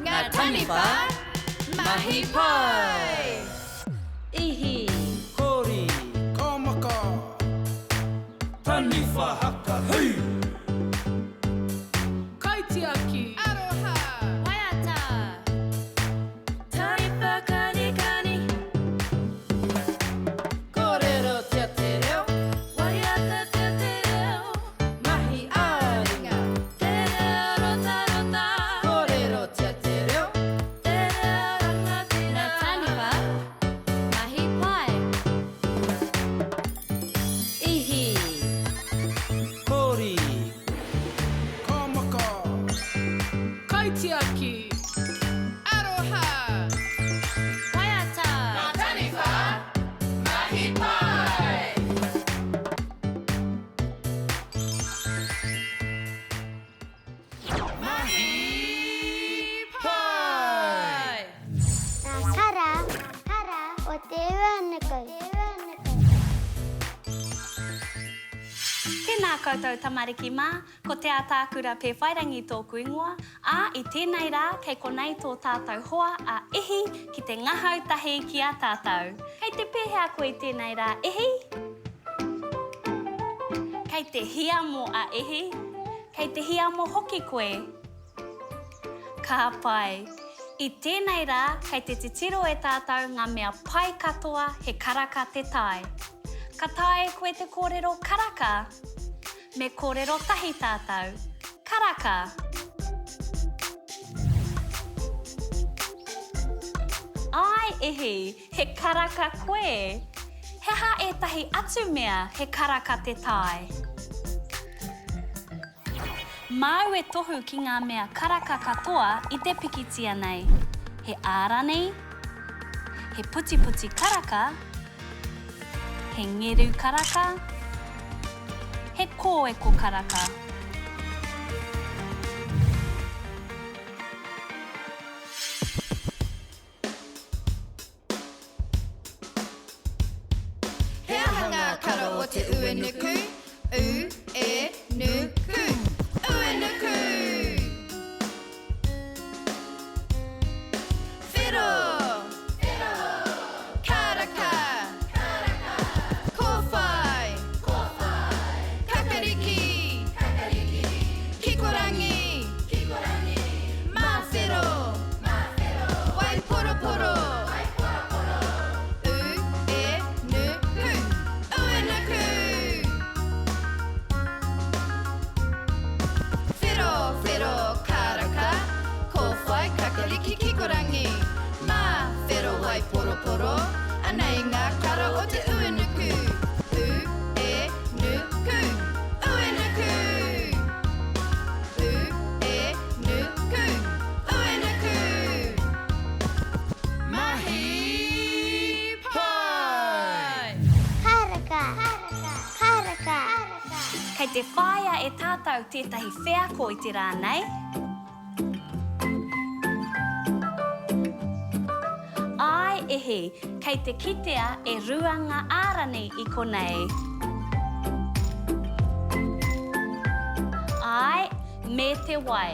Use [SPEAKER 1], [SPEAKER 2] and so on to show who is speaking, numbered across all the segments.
[SPEAKER 1] Ngā taniwha, mahi pai!
[SPEAKER 2] Ihi!
[SPEAKER 3] Kori!
[SPEAKER 4] Ka maka!
[SPEAKER 3] Taniwha haka hui!
[SPEAKER 5] Kaitiaki!
[SPEAKER 1] Aroha!
[SPEAKER 2] Waiata! Taniwha kanikani!
[SPEAKER 1] Kōrerotia te reo!
[SPEAKER 2] Waiatatia te reo!
[SPEAKER 1] Mahi ā-ringa!
[SPEAKER 2] Te reo rotarota!
[SPEAKER 1] Kōrerotia te reo!
[SPEAKER 2] Te reo rangatira! Ngā taniwha, mahi pai! Ihi!
[SPEAKER 3] Kori!
[SPEAKER 4] Ka maka!
[SPEAKER 5] Kaitiaki!
[SPEAKER 1] Aroha!
[SPEAKER 2] Waiata!
[SPEAKER 1] Ngā taniwha, mahi pai!
[SPEAKER 3] Mahi pai!
[SPEAKER 6] Ngā kara, kara o te uanuku.
[SPEAKER 7] Tēnā koutou tamariki mā, ko Te Ataakura Pēwhairangi tōku ingoa, ā, i tēnei rā kei konei tō tātou hoa a Ihi ki te ngahau tahi ki a tātou. Kei te pēhea koe i tēnei rā, Ihi? Kei te hiamo a Ihi? Kei te hiamo hoki koe? Ka pai. I tēnei rā kei te titiro e tātou ngā mea pai katoa he karaka te tae. Ka taea e koe te kōrero karaka? Me kōrero tahi tātou. Karaka! Āe Ihi, he karaka koe! He aha ētahi atu mea he karaka te tae? Māu e tohu ki ngā mea karaka katoa i te pikitia nei. He ārani, he putiputi karaka, he ngeru karaka, he kōeko karaka.
[SPEAKER 1] He aha ngā kara o te uenuku? U, e, nu, ku. Uenuku! Whero! Whero! Karaka! Karaka! Kōwhai! Kōwhai! Kakariki! Kakariki! Kikorangi! Kikorangi! Māwhero! Māwhero! Waiporoporo! Waiporoporo! U, e, nu, ku. Uenuku! Whero, whero, karaka, kōwhai, kakariki, kikorangi. Mā, whero, waiporoporo, anei ngā kara o te uenuku. U, e, nu, ku. Uenuku! U, e, nu, ku. Uenuku!
[SPEAKER 3] Mahi pai!
[SPEAKER 6] Karaka, karaka.
[SPEAKER 7] Kei te whāia e tātou tētahi wheako i te rā nei. Āe Ihi, kei te kitea e rua ngā ārani i konei. Āe, me te wai.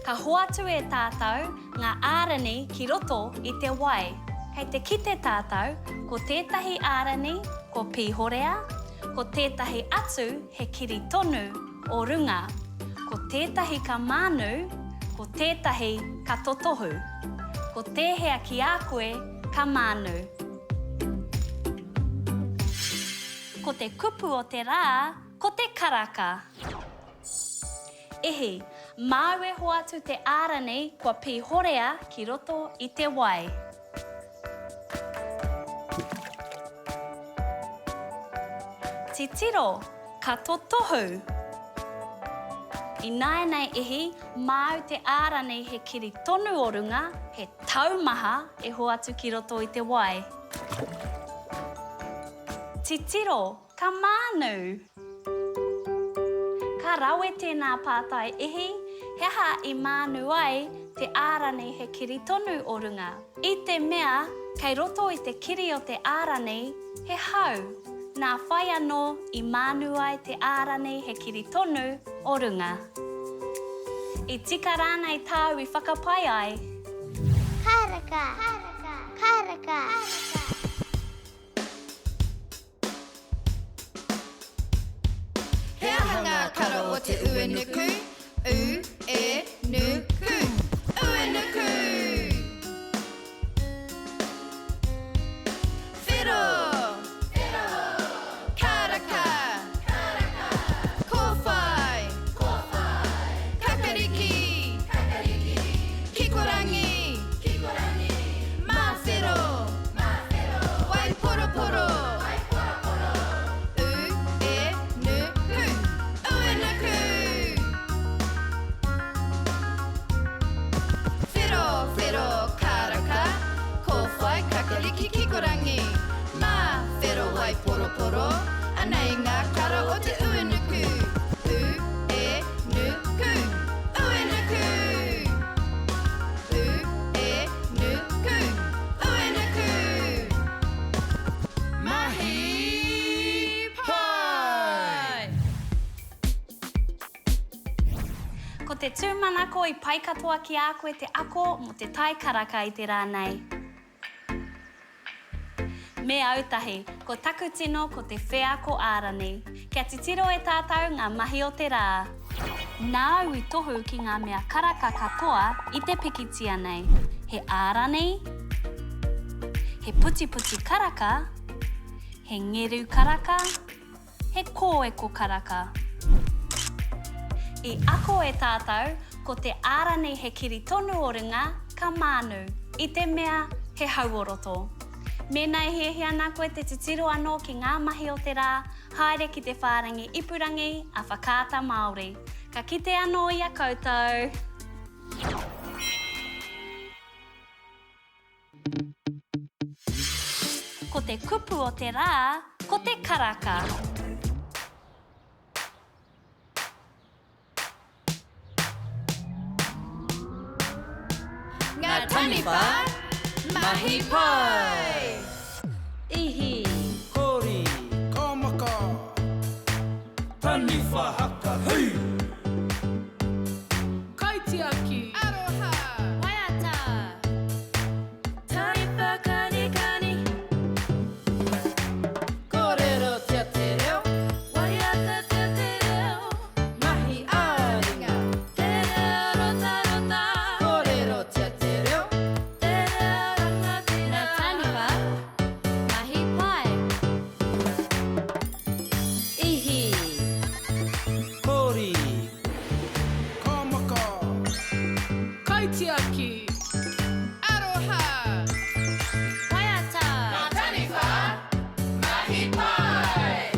[SPEAKER 7] Ka hoatu e tātou ngā ārani ki roto i te wai. Kei te kite tātou, ko tētahi ārani ko Pīhorea, ko tētahi atu he kiri tonu o runga, ko tētahi ka mānu, ko tētahi ka totohu. Ko tēhea ki a koe ka mānu? Ko te kupu o te rā, ko te karaka. Ihi, māu e hoatu te ārani kua pīhorea ki roto i te wai. Titiro, ka totohu! Ināianei Ihi, māu te ārani he kiri tonu o runga, he taumaha e hoatu ki roto i te wai. Titiro, Ka mānu! Ka rawe tēnā pātai Ihi, he aha i mānu ai te ārani he kiri tonu o runga? I te mea, kei roto i te kiri o te ārani he hau, nā whai anō i mānu ai te ārani he kiri tonu o runga. I tika rānei tāu i whakapae ai?
[SPEAKER 6] Karaka. Karaka.
[SPEAKER 1] He aha ngā kara o te uenuku? U, e, nu, ku. Uenuku! Whero! Whero! Karaka! Karaka! Kōwhai! Kōwhai! Kakariki! Kakariki! Kikorangi! Kikorangi! Māwhero! Māwhero! Waiporoporo! Waiporoporo! U, e, nu, ku. Uenuku! Whero, whero, karaka, kōwhai, kakariki, kikorangi. Mā, whero, waiporoporo, anei ngā kara o te uenuku. U, e, nu, ku. Uenuku! U, e, nu, ku. Uenuku!
[SPEAKER 4] Mahi pai!
[SPEAKER 7] Ko te tūmanako i pai katoa ki a koe te ako mō te tae karaka i te rā nei. Me autahi, ko taku tino ko te wheako ārani. Kia titiro e tātou ngā mahi o te rā. Nāu i tohu ki ngā mea karaka katoa i te pikitia nei. He ārani, he putiputi karaka, he ngeru karaka, he kōeko karaka. I ako e tātou, ko te ārani he kiri tonu o runga, ka mānu, i te mea he hauoroto. Mēnā e hiahia ana koe te titiro anō ki ngā mahi o te rā, haere ki te whārangi ipurangi a Whakaata Māori. Ka kite anō i a koutou! Ko te kupu o te rā, ko te karaka.
[SPEAKER 1] Ngā taniwha, mahi pai!
[SPEAKER 2] Ihi.
[SPEAKER 3] Kori.
[SPEAKER 4] Ka maka.
[SPEAKER 3] Taniwha haka hui!
[SPEAKER 5] Kaitiaki.
[SPEAKER 1] Aroha!
[SPEAKER 2] Waiata. Taniwha kanikani.
[SPEAKER 3] Kōrero tia te reo.
[SPEAKER 2] Waiata tia te reo.
[SPEAKER 3] Mahi ā-ringa.
[SPEAKER 2] Te reo rotarota.
[SPEAKER 3] Kōrero tia te reo.
[SPEAKER 2] Te reo rangatira. Ngā taniwha, mahi pai. Ihi.
[SPEAKER 3] Kori.
[SPEAKER 4] Ka maka.
[SPEAKER 5] Kaitiaki.
[SPEAKER 1] Aroha!
[SPEAKER 2] Waiata.
[SPEAKER 1] Taniwha, mahi pai!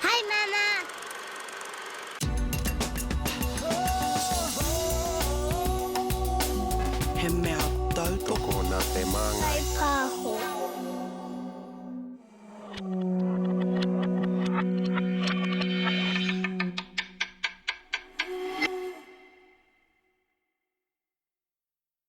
[SPEAKER 6] Hi, Mama.
[SPEAKER 8] He mea tautoko nā te māngai.
[SPEAKER 6] Pāho.